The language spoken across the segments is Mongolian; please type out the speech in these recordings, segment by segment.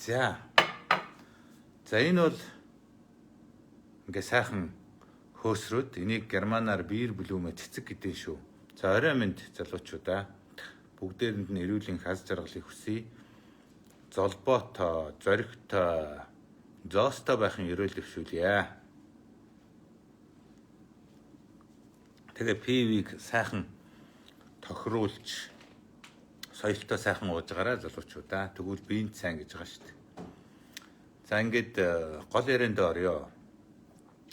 За. За, энэ бол ингээ сайхан хөөсрөөд, энийг германаар Bierblume, цэцэг гэдэг шүү. За, орой минь, залуучуудаа. Бүгдээрэнд нь эрүүлийн хаз жаргалыг хүсье. Золбоотой, зоригтой, зоостой байхын ерөөл дэвшүүлье. Тэгээ пивийг сайхан тохируулж, соёлтой сайхан ууж гараа, залуучуудаа. Тэгвэл биеинд сайн гэж байгаа шүү дээ. За, ингээд гол ярианд оръё.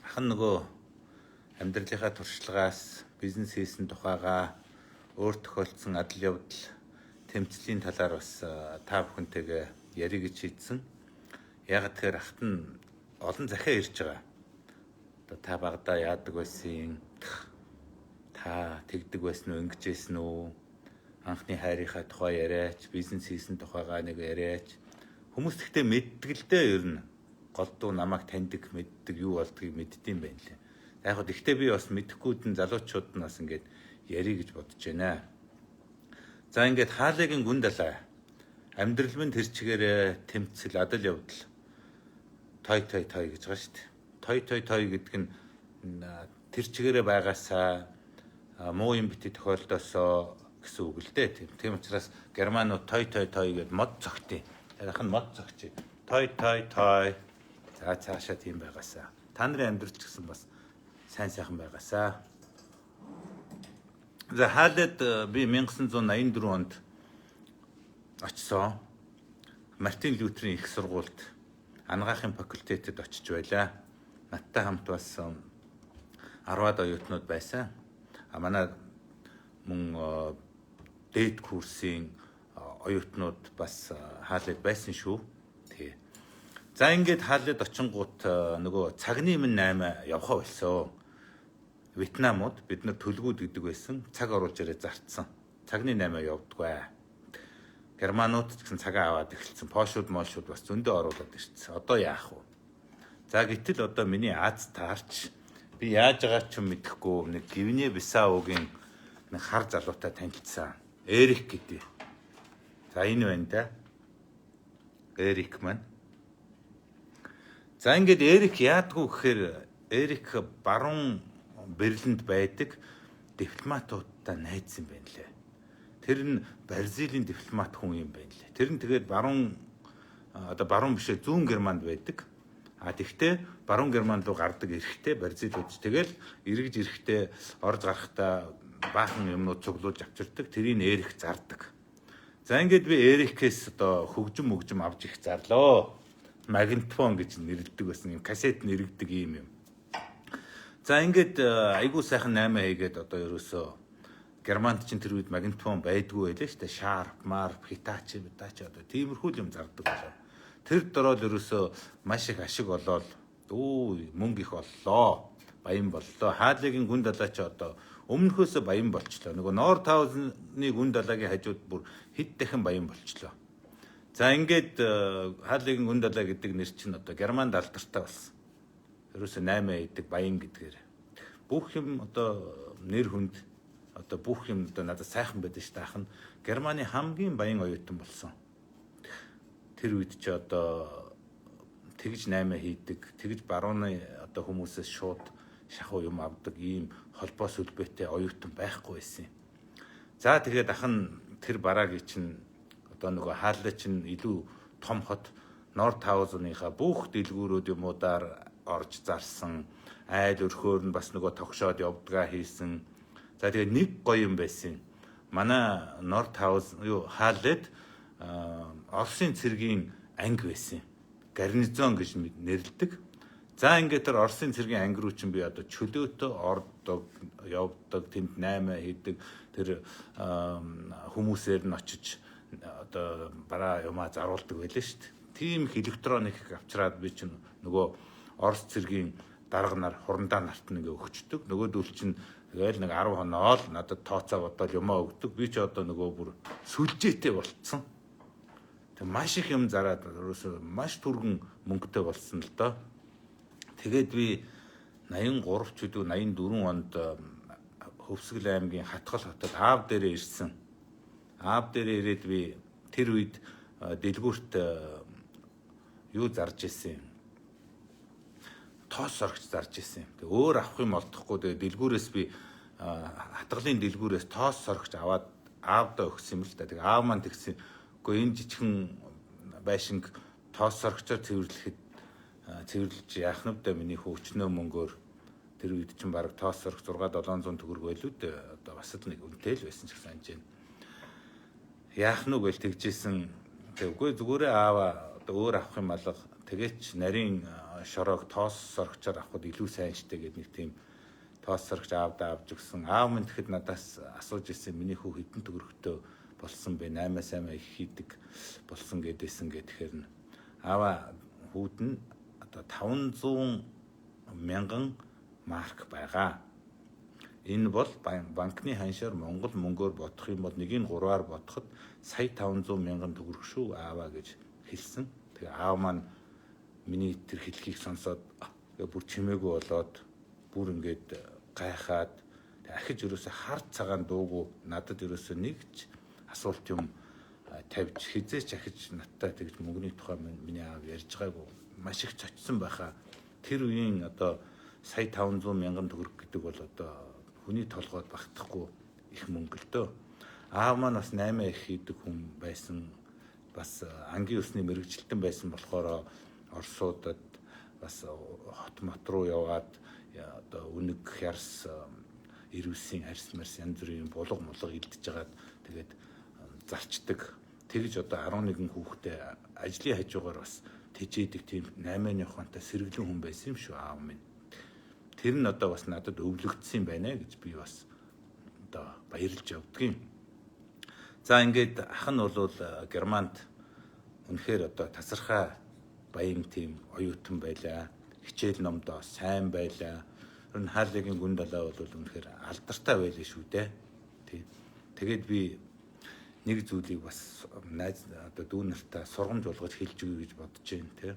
Ах нь нөгөө амьдралынхаа туршлагаас, бизнес хийсэн тухайгаа, өөр тохиолдсон адал явдал, тэмцлийн талаар бас та бүхэнтэйгээ ярих гэж шийдсэн. Яг тэгэхээр ахт нь олон захиа ирж байгаа. Одоо та багадаа яадаг байсан, та тэгдэг байсан уу, ингэж байсан үү? Анхны хайрынхаа тухай яриач, бизнес хийсэн тухайгаа нэг яриач. Хүмүүс тэгтээ мэддэг л дээ, ер нь. Голдуу намайг таньдаг, мэддэг, юу болдгийг мэддэм байх лээ. Яг хөө тэгтээ би бас мэдэхгүйд нь залуучууд нь бас ингэж ярих гэж бодож байна. За, ингээд Хаалегийн гүн далай, амьдрал минь тэр чигээрээ тэмцэл, адал явдал, toi toi toi гэж байгаа шүү дээ. Toi toi toi гэдэг нь тэр чигээрээ байгаасаа, муу юм бити тохиолдосоо гэсэн үг л дээ. Тийм учраас германууд toi toi toi гэдээ мод цогтیں۔ Ярих нь мод цогч. Toi toi toi. За, цаашаа тийм байгаасаа. Та нарын амьдрал ч гэсэн бас сайн сайхан байгаасаа. За, Хаалед би 1984 онд очсон. Мартин Лютерийн их сургуульд анагаахын факультетэд очиж байлаа. Надтай хамт бас 10-аад оюутнууд байсан. А манай мөн дээд курсын оюутнууд бас Хаалед байсан шүү. Тий. За, ингээд Хаалед очингууд нөгөө цагны минь 8 явхаа болсон. Вьетнамууд, бид нар төлгүүд гэдэг байсан. Цаг оруулж ирээ зарцсан. Цагны 8 явдггүй. Германууд ч гэсэн цагаа аваад эхэлсэн. Польшууд, молшууд бас зөндөө оруулаад ирсэн. Одоо яах вэ? За, гэтэл одоо миний аз таарч, би яаж байгаа ч юм мэдэхгүй, нэг Гвинэ Бисаугийн нэг хар залуутай танилцсан. Эрик гэдэг. За, энэ байна да. Эрик маань. За, ингээд Эрик яадгүй гэхээр Эрик баруун Берлинд байдаг дипломатуудтай найз юм байна лээ. Тэр нь Бразилийн дипломат хүн юм байна лээ. Тэр нь тэгээд баруун, одоо баруун бишээ, зүүн Германд байдаг. А тэгтээ баруун Герман руу гардаг эрэхтэй Бразилууд тэгэл эргэж эрэхтэй орж гарахдаа баахан юмнууд цуглуулж авчирдаг. Тэрийг Эрик зардаг. За, ингээд би Эрикээс одоо хөгжим мөгжим авч их зарлоо. Магнитофон гэж нэрлэдэг байсан юм. Кассет нэрэгдэг юм юм. За, ингээд айгуу сайхан 8 хийгээд, одоо ерөөсөө Германд чинь тэр үед магнитофон байдгүй байлаа шүү дээ. Sharp, Marp, Hitachi, Hitachi, одоо тиймэрхүү юм зардаг болоо. Тэр дороо л ерөөсөө маш их ашиг болоод, мөнгө их боллоо. Баян боллоо. Хаалегийн гүн далай чи одоо өмнөхөөсөө баян болчлоо. Нөгөө Нордхаузны гүн далайгийн хажууд бүр хэд дахин баян болчлоо. За, ингээд Хаалегийн гүн далай гэдэг нэр чинь одоо Германд алдартай болсон. Ерөөсөө 8 хийдэг баян гэдгээр. Бүх юм одоо нэр хүнд, одоо бүх юм одоо надад сайхан байдаг шүү дээ. Ах нь Германы хамгийн баян оюутан болсон. Тэр үед чи одоо тэгж 8 хийдэг, тэгж барууны одоо хүмүүсээс шууд шахуу юм авдаг ийм холбоо сүлбээтэй оюутан байхгүй байсан юм. За, тэгээд ах нь тэр бараагийн чинь одоо нөгөө Хааллаа чинь илүү том хот, Нордхаузеныхаа бүх дэлгүүрүүд юмудаар орж зарсан, айл өрхөөр нь бас нөгөө тогшоод явдгаа хийсэн. За, тэгээд нэг гоё юм байсан. Манай Нордхауз юу Хааллед Оросын цэргийн анги байсан. Гарнизон гэж нэрлэдэг. За, ингээд тэр Оросын цэргийн анги руу чинь би одоо чөлөөтөө ордог, явдаг, тэнд 8 хийдэг, тэр хүмүүсээр нь очиж одоо бараа юмаа заруулдаг байлаа шүү дээ. Тийм их электроник авчраад би чинь нөгөө Орос цэргийн дарга нар, хурандаа нарт нэг өгчдөг. Нөгөөдөл чинь тэгэл нэг 10 хоноо л надад тооцоо бодоод юмаа өгдөг. Би ч одоо нөгөө бүр сүлжээтэй болцсон. Тэг маш их юм зараад ерөөсөө маш түргэн мөнгөтэй болсон л доо. Тэгээд би 83 ч үгүй, 84 онд Хөвсгөл аймгийн Хатгал хотод аав дээрээ ирсэн. Аав дээрээ ирээд би тэр үед дэлгүүрт Юу зарж исэн юм? Тоос сорогч зарж исэн юм. Тэгээ өөр авах юм олдохгүй. Тэгээ дэлгүүрээс би хатгалын дэлгүүрээс тоос сорогч аваад аавдаа өгсөн юм л да. Тэгээ аав маань тэгсэн. Үгүй, энэ жижигхэн байшинг тоос сорогчоор цэвэрлэхэд цэвэрлэж яах нь вэ, миний хүү, өчнөө мөнгөөр? Тэр үед чинь бараг тоос сорогч 6 700 төгрөг байлуу дээ. Одоо бас л нэг үнэтэй л байсан ч гэсэн санаж байна. Яах нь вэ гэл тэгжсэн. Тэгээ үгүй, зүгээрээ аава, одоо өөр авах юм алга. Тэгээч нарийн шороог тоос сорогчоор авахд илүү сайн штэ гэдэг нэг тийм тоос сорогч аавдаа авч өгсөн. Аав минь тэгэхэд надаас асууж ирсэн, миний хүү хэдэн төгрөгтөө болсон бэ? 8-аас 8 их хийдэг болсон гэдээсэн гэхээр нь аава, хүүд нь одоо 500 мянган марк байгаа. Энэ бол банкны ханшаар Монгол мөнгөөр бодох юм бол нэгийг 3-аар бодоход сая 500 мянган төгрөг шүү, ааваа гэж хэлсэн. Тэгээ аав маань миний тэр хэлхийг сонсоод бүр чимээгүй болоод, бүр ингээд гайхаад, ахиж ерөөсө хар цагаан дуугүй, надад ерөөсө нэг ч асуулт юм тавьж хизээч ахиж надтай тэгж мөнгөний тухай миний аав ярьж байгаагүй, маш их цочсон байхаа. Тэр үеийн одоо сая 500 мянган төгрөг гэдэг бол одоо хүний толгойд багтахгүй их мөнгө л дөө. Аав маань бас 8 их хийдэг хүн байсан. Бас ангийн усны мэргэжилтэн байсан болохоор Оросуудад бас хот мот руу яваад одоо үнэг хярс ирвэсийн арьс марс янз бүрийн булга мулга илдэж жагаад тэгээд зарчдаг. Тэгж одоо 11 хүүхдээ ажлын хажуугаар бас тэжээдэг тийм 8-ны ухаантай сэргэлэн хүн байсан юм шүү аав минь. Тэр нь одоо бас надад өвлөгдсөн юм байна гэж би бас одоо баярлж явдгийн. За, ингээд ах нь бол Германд үнэхээр одоо тасархай баян тийм оюутан байлаа. Хичээл номдоо сайн байлаа. Тэр нь Хааллигийн гүн далаа бол үнэхээр алдартай байлаа шүү дээ. Тий. Тэгээд би нэг зүйлийг бас найз одоо дүү нартаа сургамж болгож хэлж өгье гэж бодож байна, тий.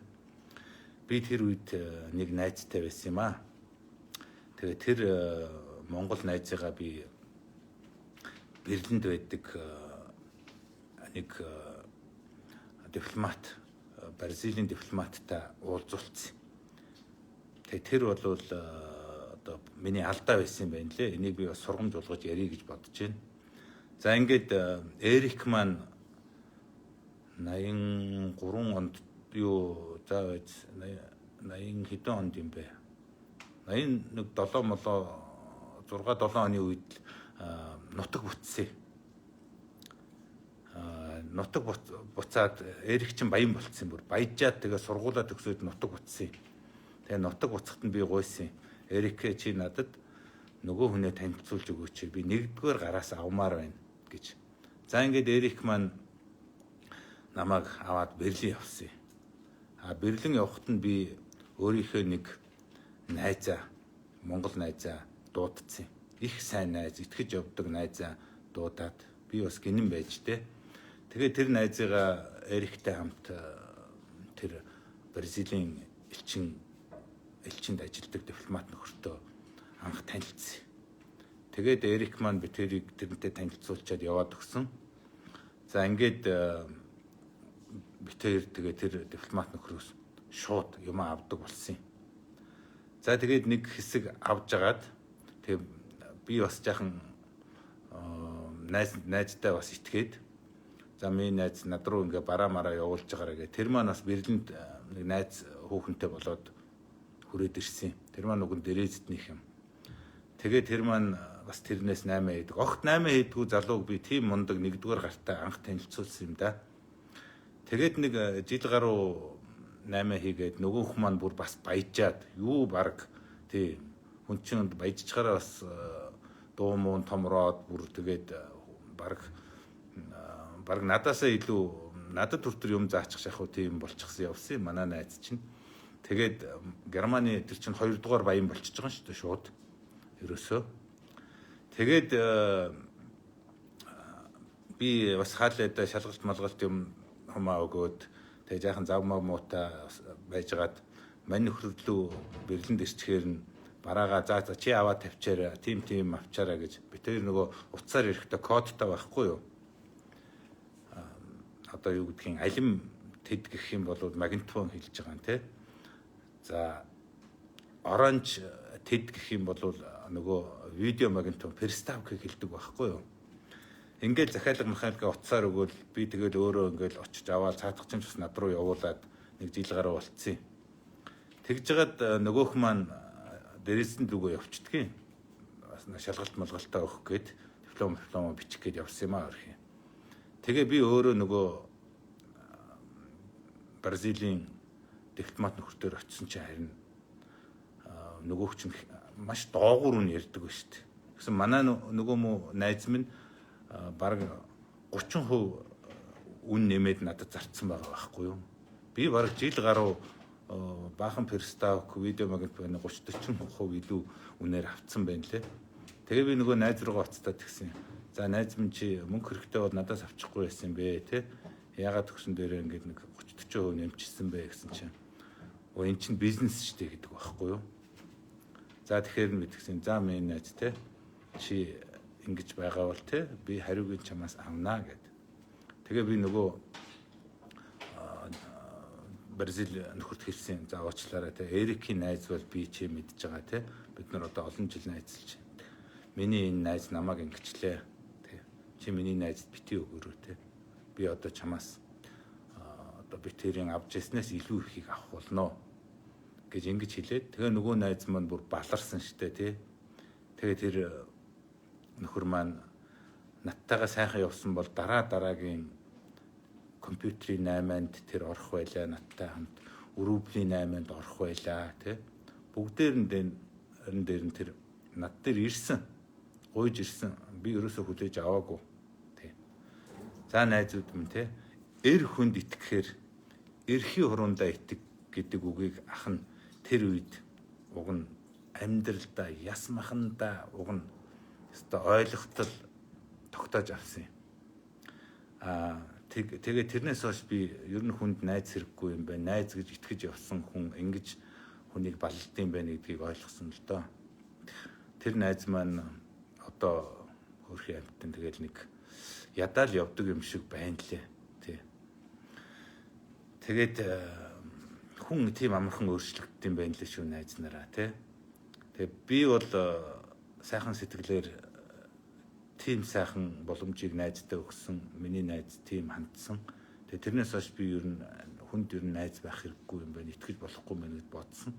Би тэр үед нэг найзтай байсан юм аа. Тэгээ тэр Монгол найзыгаа би Берлинд байдаг нэг дипломат, Бразилийн дипломаттай уулзуулсан. Тэгээ тэр бол одоо миний алдаа байсан юм байна лээ. Энийг би бас сургамж болгож ярих гэж бодож байна. За, ингээд Эрик маань 83 онд юу за байж 80 хэдэн онд юм бэ? 81 7 молоо 6 7 оны үед нутаг бүтсэн. Нутаг буцаад Эрик чинь баян болцсон, бүр баяжаад тэгээ сургуулаа төгсөөд нутаг буцсан. Тэгээ нутаг буцахад нь би гуйсан. Эрик, чи надад нөгөө хүнээ танилцуулж өгөөч. Би нэгдүгээр гараас авмаар байна гэж. За, ингээд Эрик маань намайг аваад Берлин явсан. А Берлин явахад нь би өөрийнхөө нэг найзаа, Монгол найзаа дуудсан. Их сайн найз, итгэж явдаг найзаа дуудаад би бас гинэн байж тээ. Тэгээ тэр найзыгаа Эриктэй хамт тэр Бразилийн элчинд ажилладаг дипломат нөхөртөө анх танилцсан. Тэгээд Эрик маань би тэрийг тэрнтэй танилцуулчаад яваад өгсөн. За, ингээд бид хоёр тэгээ тэр дипломат нөхрөөс шууд юм авдаг болсон юм. За, тэгээд нэг хэсэг авж агаад тэгээ би бас жаахан найзтай бас итгээд, за, миний найз над руу ингээ бараа мараа явуулж байгаараа гэ. Тэр маань бас Берлинд нэг найз хүүхэнтэй болоод хүрээд ирсэн. Тэр маань уг нь Дрезденийх юм. Тэгээ тэр маань бас тэрнээс 8 хийдэг. Огт 8 хийдгүү залууг би тийм мундаг нэгдүгээр гартаа анх танилцуулсан юм да. Тэгээд нэг жил гаруй 8 хийгээд нөгөөх маань бүр бас баяжаад юу баг тий хүн чинь баяжчихаараа бас дуу муун томроод бүр тэгээд баг надаасаа илүү надад хүртэл юм заачих шахуу тийм болчихсон явсан юм манай найз чинь. Тэгээд Германы тэр чинь хоёрдугаар баян болчихж байгаа юм шүү дээ шууд. Ерөөсөө. Тэгээд би бас хаалайдаа шалгалт малгалт юм хумаа өгөөд тэгээ жаахан зав мав муутай байжгаад мань нөхөрлөө Берлинд ирчихээр нь бараага за чи аваад тавьчаарай, тим тим авчаарай гэж. Би тэр нөгөө утсаар ирэхдээ кодтой байхгүй юу? Одоо юу гэдгийг алим Тэд гэх юм бол магнитофон хэлж байгаа юм те. За оранж тэд гэх юм бол нөгөө видео магнитофон приставкыг хэлдэг байхгүй юу? Ингээл захиалга махиалга утсаар өгөөл би тэгэл өөрөө ингээл очиж аваад цаатах чинь бас над руу явуулаад нэг жил гаруй болцсон. Тэгж жагаад нөгөөх маань дээрээс нь лүгөө явчихдгийн. Бас шалгалт малгалтаа өгөх гээд диплом бичих гээд явсан юм аа өрхий. Тэгээ би өөрөө нөгөө Бразилийн дипломат нөхөртөөр очисон чинь харин нөгөөх чинь маш доогуур нь ярьдаг ба шүү дээ. Тэгсэн манай нөгөө мө найз минь бараг 30% үн нэмээд надад зарцсан байгаа байхгүй юу? Би бараг жил гаруй баахан приставк, видео магнитофоны 30 40% илүү үнээр авцсан байна лээ. Тэгээ би нөгөө найз руугаа оцтаад тэгсэн. За найз минь чи мөнгө хэрэгтэй бол надаас авчихгүй байсан юм бэ те. Ягаад төгсөн дээрээ ингээд нэг 30 40% нэмчихсэн бэ гэсэн чинь. Оо эн чинь бизнес шүү дээ гэдэг байхгүй юу? За тэгэхээр нь би тэгсэн. За миний найз те. Чи ингэж байгаа бол те би хариуг нь чамаас авнаа гэд. Тэгээ би нөгөө Бразил нөхөрт хэлсэн. За уучлаарай те. Эрикийн найз бол би чи мэдж байгаа те. Бид нар одоо олон жил найзалж байна. Миний энэ найз намайг ингэчлээ. Тэ. Чи миний найзд бити өгөөрэй те. Би одоо чамаас одоо битэрийн авч ирснээс илүү ихийг авах болно гэж ингэж хэлээд тэгээ нөгөө найз маань бүр баларсан штэ тий. Тэгээ тэр нөхөр маань надтайгаа сайхан явсан бол дараа дараагийн компьютерийн 8-нд тэр орох байлаа, надтай хамт өрөвлийн 8-нд орох байлаа тий. Бүгдээр нь дээр нь тэр над дээр ирсэн. Гуйж ирсэн. Би ерөөсөө хүлээж аваагүй. Тий. За найзууд минь тий. Эр хүнд итгэхээр эрхийн хурундаа итэг гэдэг үгийг ах нь тэр үед уг нь амьдралдаа яс махандаа уг нь өстой ойлгохтол тогтоож авсан юм. Аа тэгээ тэрнээс хойш би ер нь хүнд найз хэрэггүй юм байна. Найз гэж итгэж явсан хүн ингэж хүнийг балалд юм байна гэдгийг ойлгосон л доо. Тэр найз маань одоо хөрхийн амьтан тэгэл нэг ядаал явдаг юм шиг байна лээ. Тий. Тэгээд хүн тийм амархан өөрчлөгддөг юм байна лээ шүү найз нараа тий. Тэгээ би бол сайхан сэтгэлээр тийм сайхан боломжийг найздаа өгсөн. Миний найз тийм хандсан. Тэгээ тэрнээс хойш би ер нь хүнд ер нь найз байх хэрэггүй юм байна. Итгэж болохгүй юм байна гэж бодсон.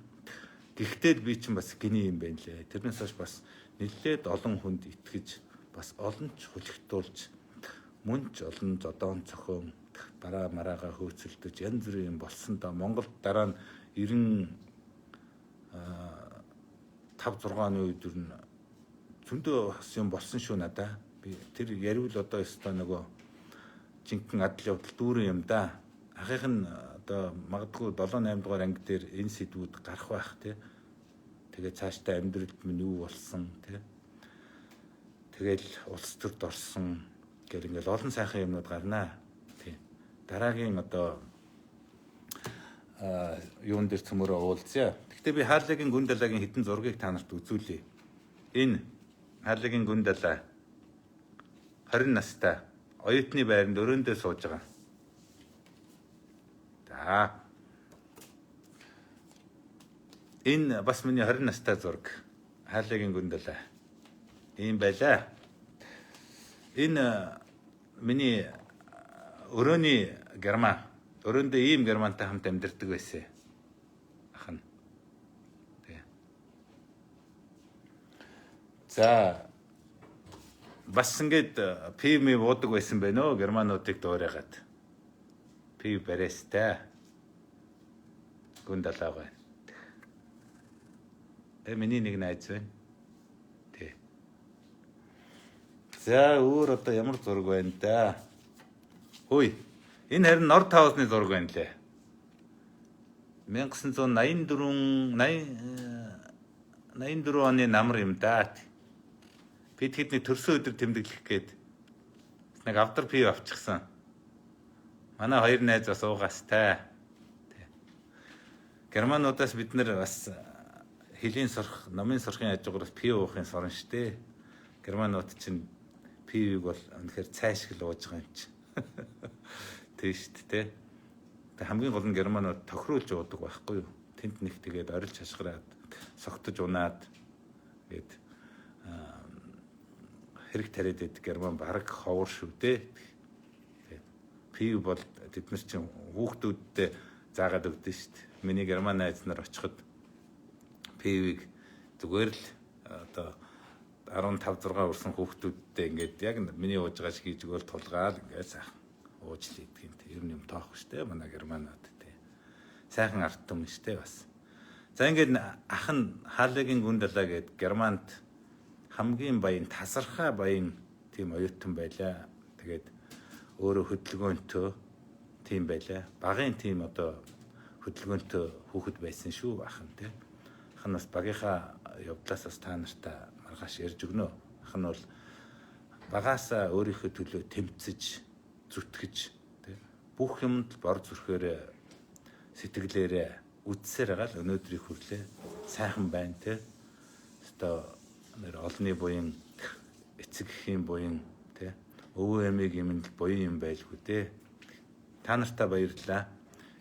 Гэхдээ би чинь бас гинэ юм байна лээ. Тэрнээс хойш бас нэлээд олон хүнд итгэж бас олон ч хөлөгтүүлж мөн ч олон зодоон цохион бараа мараага хөөцөлдөж янз бүрийн юм болсон да. Монголд дараа нь 95 6 оны үед ер нь зөндөө бас юм болсон шүү надаа. Би тэр яриул одоо өстой нөгөө жинхэнэ адал явдал дүүрэн юм да. Ахих нь одоо магадгүй 7 8 дугаар анги дээр энэ сэдвүүд гарах байх тий. Тэгээ цаашдаа амьдралд минь юу болсон тий. Тэгэл улс төрд орсон гэр ингээл олон сайхан юмнууд гарнаа. Тий. Дараагийн одоо юун дээр цөмөрөө уулзъя. Гэхдээ би Хааллагийн гүн далайгийн хитэн зургийг та нарт үзүүлье. Энэ Хааллагийн гүн далай 20 настай оюутны байранд өрөөндөө сууж байгаа. За. Энэ бас миний 20 настай зураг. Хааллагийн гүн далай. Ийм байлаа. Энэ миний өрөөний герман. Өрөөндөө ийм германтай хамт амьдардаг байсан. Ах нь. Тэ. За бас ингээд пив ми буудаг байсан байна оо германуудыг дуурайгаад. Пив барайстай. Гүн далаа байна. Миний нэг найз байна. Тэ. За өөр одоо ямар зураг байна да? Хөөе. Энэ харин Норд Хаусны зураг байна лээ. 1984 84 оны намар юм да. Би тэгэхэд нэг төрсөн өдөр тэмдэглэх гээд нэг авдар пив авчихсан. Манай хоёр найз бас уугастай. Германуудаас бид нэр бас хөлийн сурах, номын сурахын хажуугаар бас пив уухын сурна штэ. Германууд чинь пивийг бол үнэхээр цай шиг л ууж байгаа юм чи. Тэг штэ тэ. Тэг хамгийн гол нь германууд тохируулж уудаг байхгүй юу? Тэнд нэг тэгээд орилж хашгираад согтож унаад гээд хэрэг тариад байдаг герман бараг ховор шүү дээ. Тэгээд пив бол тэд нар чинь хүүхдүүдтэй заагаад өгдөн шүү дээ. Миний герман найз нар очиход пивийг зүгээр л одоо 15 6 хүрсэн хүүхдүүдтэй ингээд яг миний ууж байгаа шиг хийж өгөөл тулгаал ингээд сайхан ууж л идэх юм. Ер нь юм тоох штэ манай германууд тий. Сайхан ард түмэн штэ бас. За, ингээд ах нь Хаалегийн Гүндала гээд Германд хамгийн баян, тасархай баян тийм оюутан байлаа. Тэгээд өөрөө хөдөлгөөнтөө тийм байлаа. Багын тийм одоо хөдөлгөөнтөө хүүхэд байсан шүү ах нь тий. Ах нь бас багийнхаа явдлаас бас та нартай маргааш ярьж өгнө. Ах нь бол багаасаа өөрийнхөө төлөө тэмцэж, зүтгэж тий, бүх юмд бор зүрхээрээ, сэтгэлээрээ үдсээр байгаа л өнөөдрийг хүрлээ. Сайхан байна тий. Өстой нэр олны буян, эцэг эхийн буян тий. Өвөө эмийг юмд буян юм байлгүй дээ. Та нартай баярлалаа.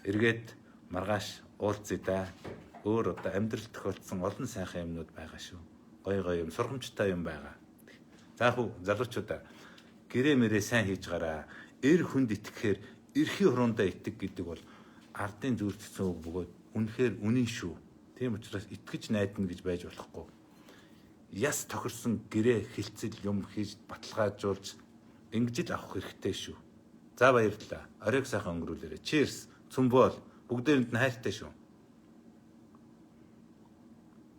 Эргээд маргааш уулзъя да. Өөр одоо амьдрал тохиолдсон олон сайхан юмнууд байгаа шүү. Гой гой юм, сургамжтай юм байгаа. За хүү залуучуудаа, гэрээ мэрээ сайн хийж гараа. Эр хүнд итгэхээр эрхийн хуруундаа итэг гэдэг бол ардын зүртсэн үг бөгөөд үнэхээр үнэн шүү. Тийм учраас итгэж найдана гэж байж болохгүй. Яс тохирсон гэрээ хилцэл юм хийж баталгаажуулж ингэж л авах хэрэгтэй шүү. За, баярлалаа. Оройг сайхан өнгөрүүлээрэй. Cheers. Zum Wohl. Бүгдээрэнд нь хайртай шүү.